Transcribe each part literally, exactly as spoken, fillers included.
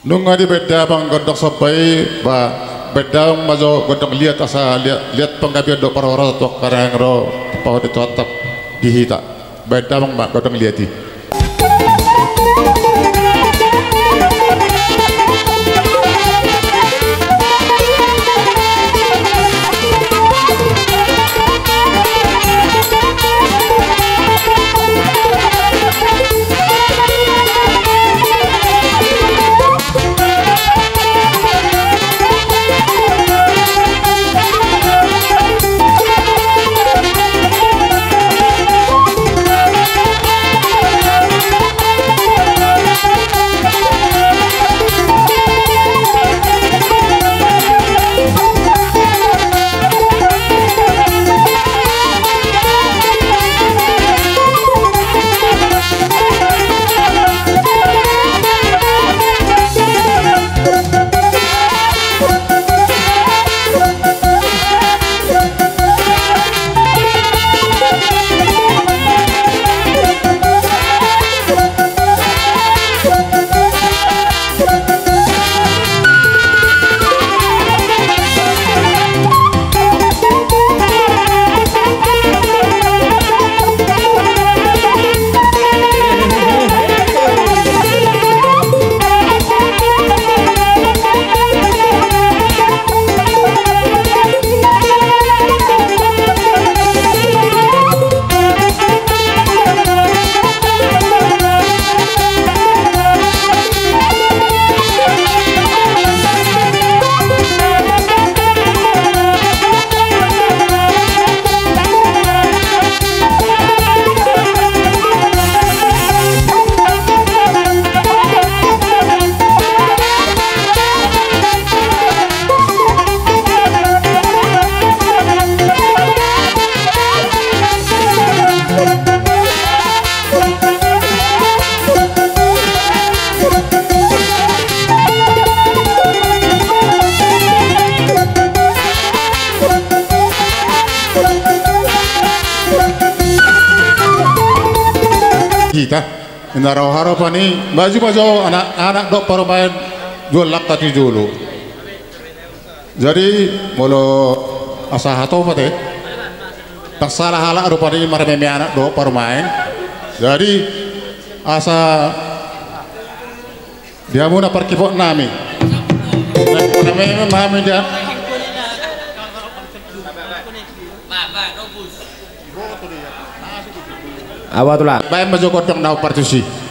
Nunga dibaen damang gondang somba i, ba, baen damang ma jo gondang liat asa liat, liat panggabean dohot parhorasan tu angka na naeng ro pasahathon Tuhanta di hita. Baen damang ma gondang liat i. Hita. Ina ro haropa ni, maju ma jo anak-anak dohot parumaen, jual langka tu jolo. Jadi, molo asa hatopa te, tarsala halak rupani marmeme anak dohot parumaen. Jadi, asa di hamuna parkipot nami. Marmeme ma hami dia. Awa tulang. Baen ma jo gondang na hombar tusi.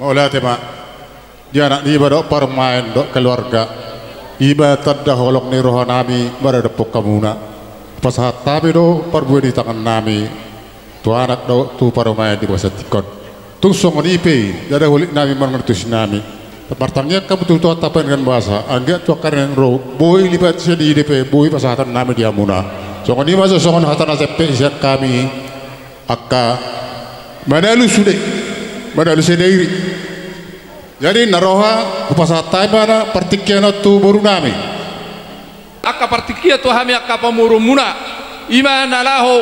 Mauliate ma di anak niba dohot parumaen dohot keluarga. I ma tanda holong ni rohanami maradophon hamuna. Pasahat hami do parbue ni tangannami tu anak dohot tu parumaen di bagasan tingki on. Tung songon i pe, ndada hulit nami manang tusi nami. Martangiang hamu tu Tuhanta panggabean basa, anggiat tu angka na naeng ro, boi lipat sian i dope, boi pasahatonnami di hamuna. Songon i ma jo songon hata na jempek sian hami, angka manalu sude, manalu sude iri. Jadi na roha, hupasahat hami ma na partingkian on tu borunami. Angka partingkian tu hami angka pamoruonmuna, i ma na laho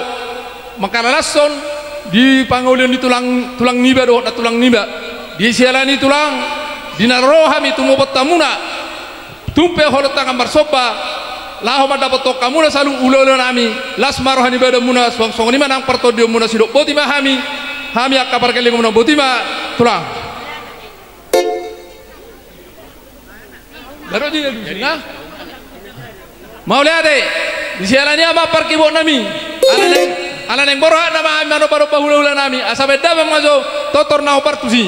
mangkalalashon di pangaulion ni tulang, tulang niba dohot nantulang niba. Di siala ni i tulang, di na ro hami tumopot hamuna, tung pe holong tangan marsomba, laho mandapothon hamuna saluhut ulaula nami, las ma roha ni badanmuna, suang songon i ma nang partondionmuna, sidok boti ma hami, hami angka pargellengonmuna, boti ma tulang. Baru dia dulu, nah. Mauliate, di siala ni i ma parkibotnami. Ala naeng, ala naeng borhat nama hami manomba-nomba hula-hula nami. Asa baen damang ma jo tortor na hombar tusi.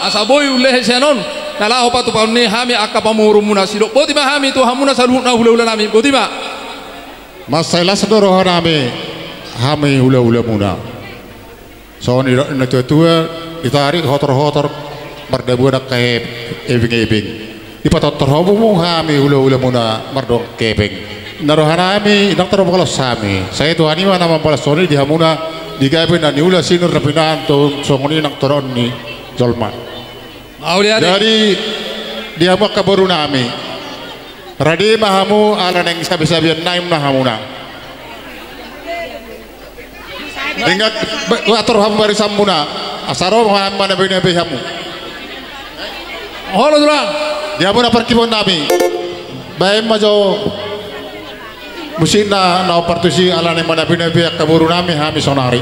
Asa boi ulehe sian on na laho patupaon ni hami angka pamoruonmuna. Sidok boti ma hami tu hamuna saluhutna hulahula nami, boti ma. Mansai las do roha nami hami hulahula muna. Songon nidok ni natuatua, ditarik hotorhotor mardabuan angka ep-, ebengebeng. Dipatortor hamu hami hulahula muna mardongan hepeng. Na roha nami ndang tarbalos hami. Sai Tuhan i ma na mambalos songon i di hamuna di gabe na niula sinur na pinahan tu songon i nang toraon ni jolma. Mauliate. Jadi di hamu angka boru nami, rade ma hamu ala naeng sabesabean nami ma hamuna. Ingat, ba-, atur hamu barisanmuna. Asa ro ma hamu manabenabe hamu. Olo tulang. Di hamu na parkibaon nami. Baen ma jo musikna na ompar tusi ala naeng manabenabe angka boru nami hami saonari.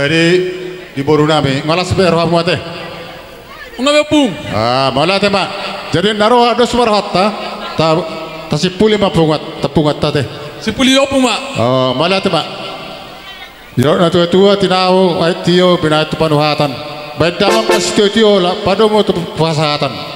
Jadi di boru nami, nga las be rohamu ate? Nga be, Ompung. Ah, mauliate ma. Jadi na ro dos ma rohanta, ta, tasimpuli ma punguanta, punguanta ate. Simpuli, Ompung, ma. Oh, mauliate ma. Didok na tua-tua, tinahu aek tio binahen tu panuhatan. Baen damang ma sitio-tio, la padomu tu pasahaton.